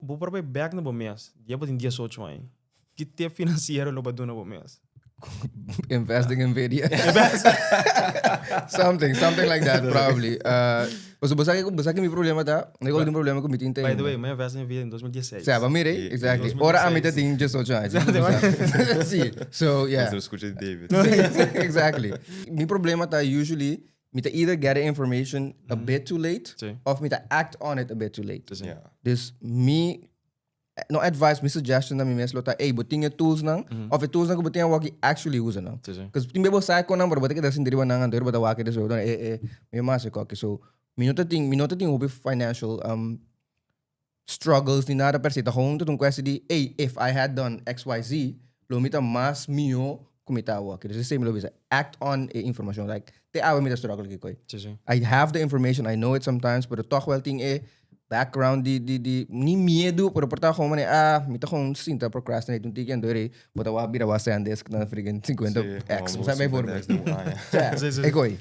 bo por bai bek na bo mes, dia bo tin 18 aña, ki tip finansiero lo bo a duna bo mes? Invest in Nvidia. Something, something like that probably. Pasobra bo sa ki, bo sa ki mi problema ta? Mi tin un problema ku mi tin te By the way, mi a invest in Nvidia in 2016. Sa, ba mira ei? Exactly. Ora ami ta tin 18 aña. Si, so yeah. Nos a skucha di David. Exactly. Mi problema ta usually mi ta either get the information a bit too late of mi ta act on it a bit too late. Dus mi no advice, mi suggestion na mi mes lo ta, ey, bo tin e toolsnan, of e toolsnan ku bo tin awor ki actually usa nan. Cause tin be bo sa e konan, pero bo ta keda sinti riba nan, anto bo ta wak despues, bo ta e, e, mi mas e koki. So, mi no ta tin, mi no ta tin hopi financial struggles ni nada per se. Ta gewoon tot un kwestie di, ey, if I had done XYZ, lo mi ta mas mihó ku mi ta awor. Dus esei mi lo bisa, act on e informashon. Like, te awe mi ta struggle kiko ei. I have the information, I know it sometimes, pero toch wel tin e background di, di, di, ni miedu, pero por ta gewoon manera, ah, mi ta gewoon sinta procrastinate un tiki, anto rei, bo ta wak bira wak SanDisk na freaking 50 X. Bo sa bijvoorbeeld. Sí, E koi.